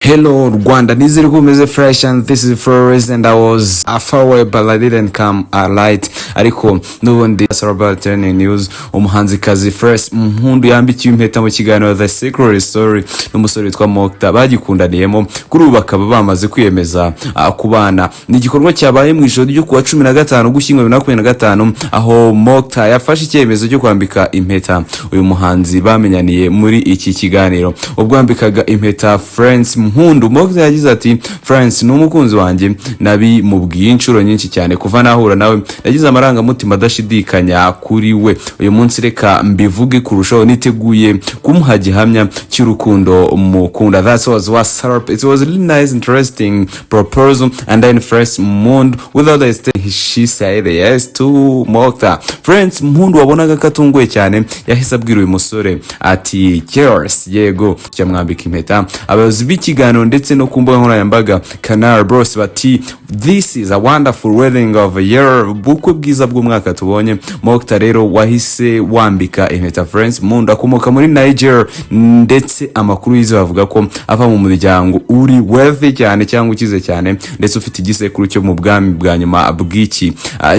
Hello Rwanda, nizere ko umeze fresh and this is Flores and I was far away but I didn't come light. Ariko n'ubundi about trending news, umuhanzikazi Florence Mpundu yambikiwe impeta mu kiganiro The Secret Story n'umusore witwa Mokta bagikundaniyemo, kuri ubu bakaba bamaze kwiyemeza kubana. Ni igikorwa cyabaye mu ijoro ryo kuwa 15 Ugushyingo 2025, aho Mokta yafashe icyemezo cyo kwambika impeta uyu muhanzi bamenyaniye muri iki kiganiro. Ubwo yambikaga impeta Florence Mpundu, Mokta yagize ati: "Florence ni umukunzi wanjye, nabimubwiye inshuro nyinshi cyane. Kuva nahura nawe nagize amarangamutima adashidikanya kuri we. Uyu munsi reka mbivuge kurushaho, niteguye kumuha gihamya cy'urukundo mukunda." That was what's up. It was a really nice, interesting proposal, and then Florence Mpundu, without hesitation, she said yes to Mokta. Florence Mpundu wabonaga ko atunguwe cyane, yahise abwira uyu musore ati: "Cheers, yego," cyamwambika impeta. Abayobozi b'ikiganiro ndetse no ku mbuga nkoranyambaga Canal Bros bati: "This is a wonderful wedding of a year," bukwe bwiza bw'umwaka tubonye. Mokta rero wahise wambika impeta Florence Mpundu akomoka muri Niger, ndetse amakuru yize bavuga ko ava mu muryango uri wealthy cyane cyangwa ukize cyane, ndetse ufite igisekuru cyo mu bwami bwa nyuma bw'iki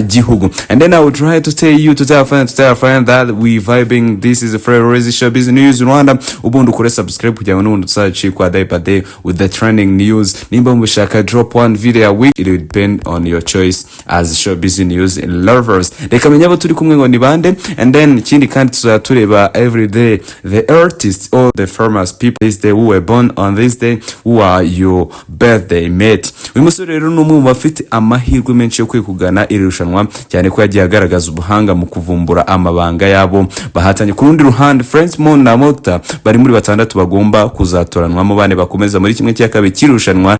gihugu. And then I will try to tell you, to tell a friend, to tell a friend that we vibing. This is Fred Showbiz News Rwanda. Ubundi ukore subscribe kugira ngo n'ubundi tuzacikwa day by day with the trending news. Nimba mushaka drop one video a week, it will depend on your choice as showbiz news lovers. Reka menye abo turi kumwe ngo ni bande. And then ikindi kandi, tuzajya tureba every day the artists or the famous people this day who were born on this day, who are your birthday mate. Uyu musore rero ni umwe mu bafite amahirwe menshi yo kwegukana iri rushanwa, cyane ko yagiye agaragaza ubuhanga mu kuvumbura amabanga yabo bahatanye. Ku rundi ruhande, Florence Mpundu na Mokta bari muri batandatu bagomba kuzatoranwamo bane bakomeza muri kimwe cya kabiri cy'irushanwa.